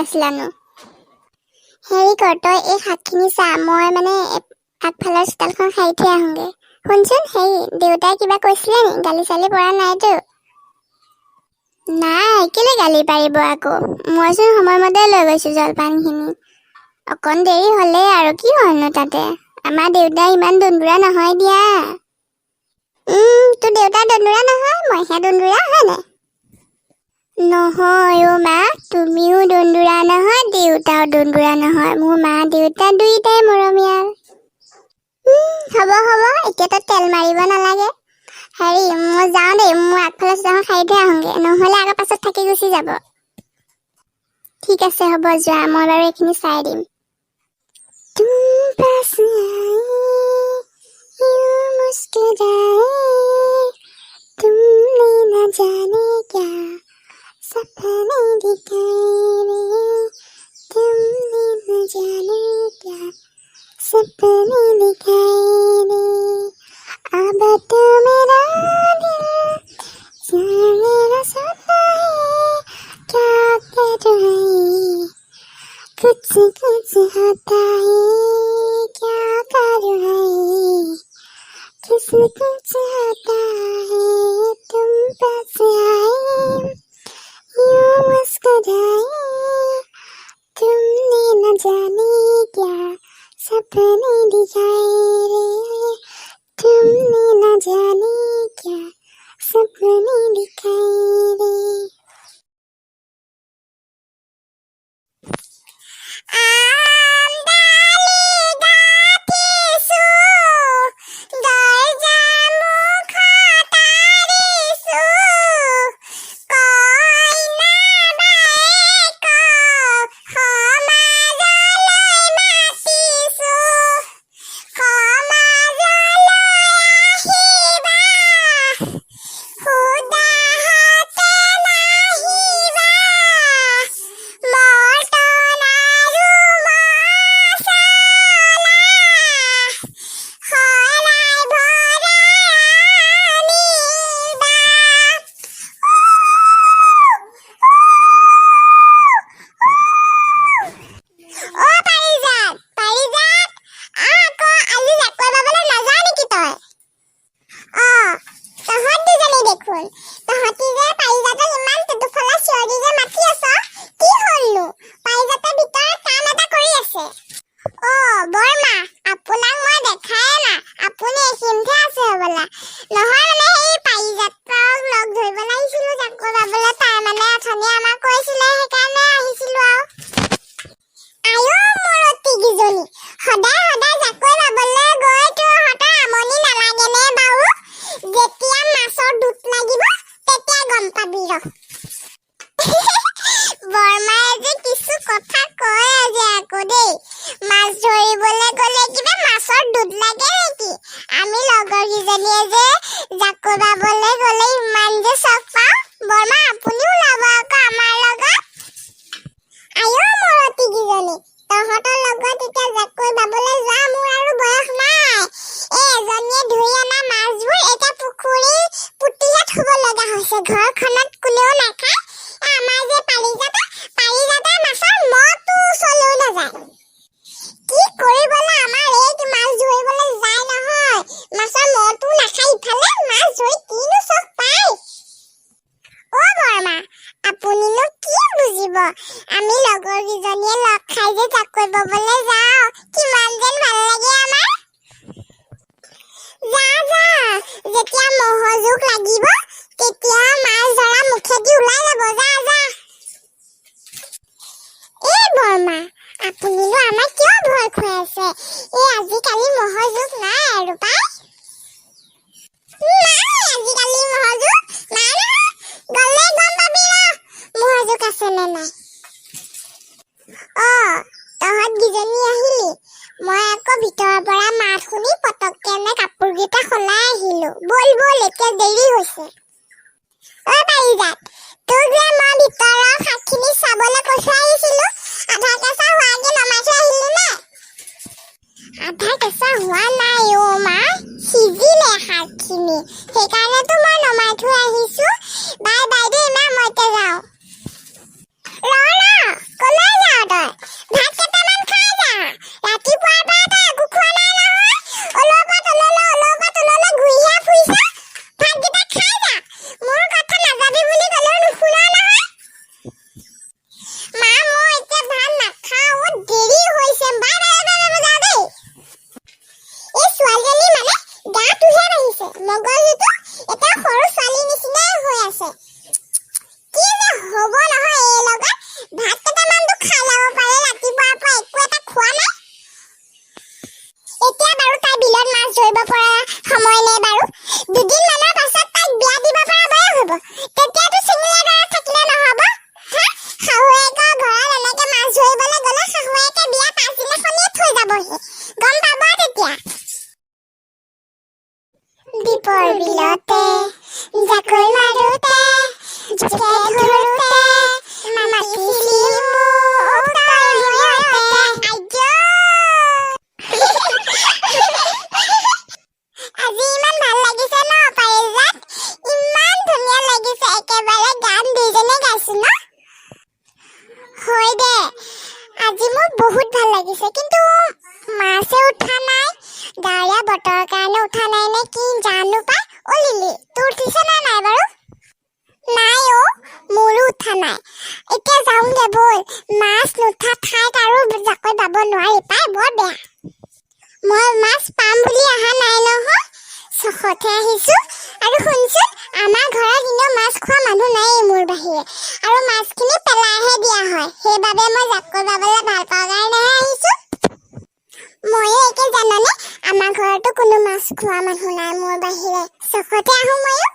আছিলানো? হেৰি কৰ, তই এই শাকখিনি চা, মই মানে আগফালৰ চোতালখন সাৰি থৈ আহোঁগৈ। শুনচোন, হেৰি, দেউতাই কিবা কৈছিলে নি? গালি চালি পৰা নাইতো? নাই, কেলে গালি পাৰিব আকৌ? মইচোন সময়মতে লৈ গৈছোঁ জলপানখিনি। অকণ দেৰি হ'লেই আৰু কি হয়নো তাতে? আমাৰ দেউতা ইমান দন্দুৰা নহয় দিয়া। তোৰ দেউতা দন্দুৰা নহয়, মইহে দন্দুৰা, হয় নাই? নহয় অ' মা, তুমিও দন্দুৰা নহয়, দেউতাও দন্দুৰা নহয়। মোৰ মা দেউতা দুয়োটাই মৰমীয়াল। হ'ব হ'ব, এতিয়া তই তেল মাৰিব নালাগে। হেৰি, মই যাওঁ দেই, মোৰ আগফালৰ চোতালখন সাৰি থৈ আহোঁগৈ, নহ'লে আকৌ পাছত থাকি গুচি যাব। ঠিক আছে, হ'ব, যোৱা, মই বাৰু এইখিনি চাই দিম। तुम पास आए, यूं मुस्कुराए, तुमने न जाने क्या सपने दिखाए रे, तुमने न जाने क्या सपने दिखाए रे। अब तो मेरा दिल मेरा सोता है, क्या करूँ है, कुछ कुछ होता है, क्या करूँ है, कुछ कुछ होता है। तुम पास आए, यूं मुस्कुराए, तुमने न जाने क्या सपने दिखाए रे, तुमने न जाने क्या सपने दिखाए रे। আম ডালি গাঁঠিছো, দৰ্জা মুখত আঁৰিছো, কইনা বায়েকক সমাজলৈ মাতিছো, সমাজলৈ আহিবা, সুদা হাতে নাহিবা, মটন আৰু মচলা শৰাই ভৰাই আনিবা। অ পাৰিজাত, পাৰিজাত, আহ আকৌ, আজি জাকৈ বাবলৈ নাযাৱ নেকি তই? অ তহঁত দুজনী দেখোন, তহঁতি যে পাৰিজাতক ইমান টেটুফলা চিঞৰি যে মাতি আছ, কি হ'লনো? পাৰিজাতে ভিতৰত কাম এটা কৰি আছে। অ বৰমা, আপোনাক মই দেখায়ে নাই, আপুনি এইখিনিতহে আছে হ'বলা। নহয় মানে, সেই পাৰিজাতক লগ ধৰিবলৈ আহিছিলো জাকৈ বাবলৈ। তাই মানে অথনি আমাক কৈছিলে, সেইকাৰণে আহিছিলো আৰু। আইঅ মৰতীকেইজনী, সদায় সদায় জাকৈ বাবলৈ গৈ তহঁতৰ আমনি নালাগেনে বাৰু? যেতিয়া মাছৰ দোট লাগিব, তেতিয়া গম পাবি ৰ। বৰমায়ে যে কিছু কথা কয় আজি আকৌ দেই। মাছ ধৰিবলৈ গ'লে কিবা মাছৰ দোট লাগে নেকি? আমি লগৰ কেইজনীয়ে যে জাকৈ বাবলৈ গ'লে ইমান যে চখ পাওঁ। বৰমা, আপুনিও ওলাব আকৌ আমাৰ লগত। আইঅ মৰতীকেইজনী, তহঁতৰ লগত এতিয়া জাকৈ বাবলৈ যোৱা মোৰ আৰু বয়স নাই। এই এজনীয়ে ধৰি অনা মাছবোৰ এতিয়া পুখুৰী পুতিহে থব লগা হৈছে, ঘৰখনত কোনেও নাখায়। আমাৰ যে পাৰিজাত, পাৰিজাতৰ মাছৰ মহটো ওচৰলৈও নাযায়। কি কৰিবলৈ আমাৰ এই মাছ ধৰিবলৈ যায় নহয়, মাছৰ মহটো নাখায়, ইফালে মাছ ধৰি কিনো চখ পায়। অ বৰমা, আপুনিনো কি বুজিব? আমি লগৰ কেইজনীয়ে লগ খাই যে জাকৈ বাবলৈ যাওঁ, কিমান যেন ভাল লাগে আমাৰ। যা যা, যেতিয়া মহৰ জোক লাগিব, তেতিয়া মাছ ধৰা মুখেদি ওলাই যাব। যা যা। এই বৰমা, আপুনিনো আমাক কিয় ভয় খুৱাইছে? এই আজিকালি মহৰ জোক নাই আৰু পাই। নাই আজিকালি মহৰ জোক নাই নহয়। গ'লে গম পাবি ৰ মহৰ জোক আছে নে নাই। অ তহঁত কেইজনী আহিলি, মই আকৌ ভিতৰৰ পৰা মাত শুনি পটককেনে কাপোৰকেইটা সলাই আহিলো। ব'ল ব'ল, এতিয়া দেৰি হৈছে। ঐ পাৰিজাত, তোক যে মই ভিতৰৰ শাকখিনি চাবলৈ কৈ থৈ আহিছিলো, আধা কেঁচা হোৱাকে নমাই থৈ আহিলি নে? আধা কেঁচা হোৱা নাই অ মা, সিজিলে শাকখিনি, সেইকাৰণেতো মই নমাই থৈ আহিছো। বাই বাই দেই মা, মই এতিয়া যাওঁ। ৰ ৰ, কলৈ? ধৰিব পৰা সময় নাই বাৰু। দুদিনমানৰ পাছত তাইক বিয়া দিব পৰা বয়স হ'ব। তেতিয়াতো চিঙিলা ঘৰত থাকিলে নহ'ব। হা, শাহুৱেকৰ ঘৰত এনেকে মাছ ধৰিবলৈ গ'লে শাহুৱেকে বিয়া পাছদিনাখনিয়ে থৈ যাবহি, গম পাব তেতিয়া। দীপৰ বিলতে জাকৈ মাৰোতে, জোকে ধৰোতে, মাতিছিলি মোক তই ভয়তে। আইজো, আজি ইমান ভাল লাগিছে ন পাৰিজাত? ইমান ধুনীয়া লাগিছে একেবাৰে। গান দুইজনে গাইছো ন? হয় দে, আজি মোৰ বহুত ভাল লাগিছে। কিন্তু মাছে উঠা নাই। ডাৱৰীয়া বতৰৰ কাৰণে উঠা নাই নে কি জানো পাই। অ লিলি, তোৰ উঠিছে নে নাই বাৰু? নাই অ, মোৰো উঠা নাই। এতিয়া যাওঁগে ব'ল। মাছ নুঠা ঠাইত আৰু জাকৈ বাব নোৱাৰি পাই, বৰ বেয়া। মই মাছ পাম বুলি অহা নাই নহয়, চখতহে আহিছো। আৰু শুনচোন, আমাৰ ঘৰত এনেও মাছ খোৱা মানুহ নায়েই মোৰ বাহিৰে, আৰু মাছখিনি পেলাইহে দিয়া হয়। সেইবাবে মই জাকৈ বাবলৈ ভাল পাওঁ কাৰণেহে আহিছো। ময়ো একে জাননে, আমাৰ ঘৰতো কোনো মাছ খোৱা মানুহ নাই মোৰ বাহিৰে। চখতে আহো ময়ো।